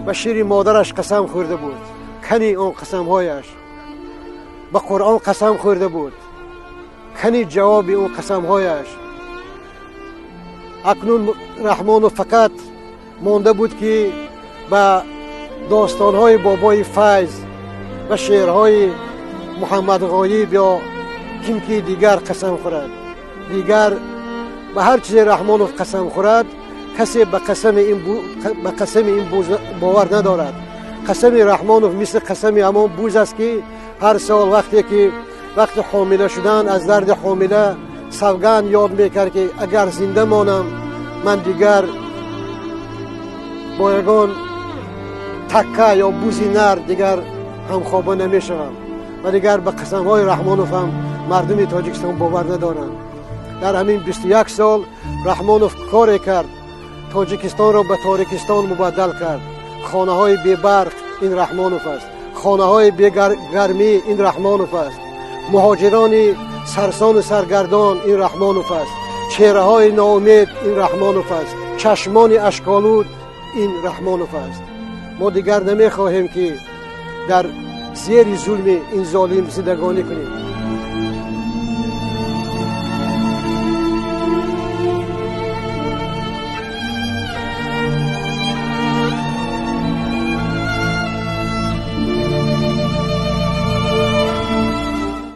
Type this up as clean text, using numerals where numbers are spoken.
Ба шири модараш қасам хӯрда буд. Кани он қасамҳояш? Ба Қуръон қасам хӯрда буд. Кани ҷавоби он қасамҳояш? Акнун Раҳмонов фақат монда буд, ки ба достонҳои Бобои Файз, ба шеърҳои Муҳаммадғоиб ё ким ки дигар қасам хӯрад. Дигар ба ҳар чизе Раҳмонов қасам хӯрад, касе ба қасами ин буз бовар надорад. Қасами Раҳмонов мисли қасами ҳамон буз аст, ки ҳар сол вақте ки вақти ҳомила шудан, аз дарди ҳомила савганд ёд мекард, ки агар зинда монам, ман дигар бо ягон такка ё бузи нар дигар ҳамхоба намешавам. Ва дигар ба қасамҳои Раҳмонов ҳам мардуми Тоҷикистон бовар надоранд. Дар ҳамин 21 сол Раҳмонов коре кард, Тоҷикистонро ба Торикистон мубаддал кард. Хонаҳои бебарқ — ин Раҳмонов аст, хонаҳои бегармӣ — ин Раҳмонов аст, муҳоҷирони сарсону саргардон — ин Раҳмонов аст, чеҳраҳои ноумед — ин Раҳмонов аст, чашмони ашколуд — ин Раҳмонов аст. Мо дигар намехоҳем, ки дар зери зулми ин золим зиндагонӣ кунем.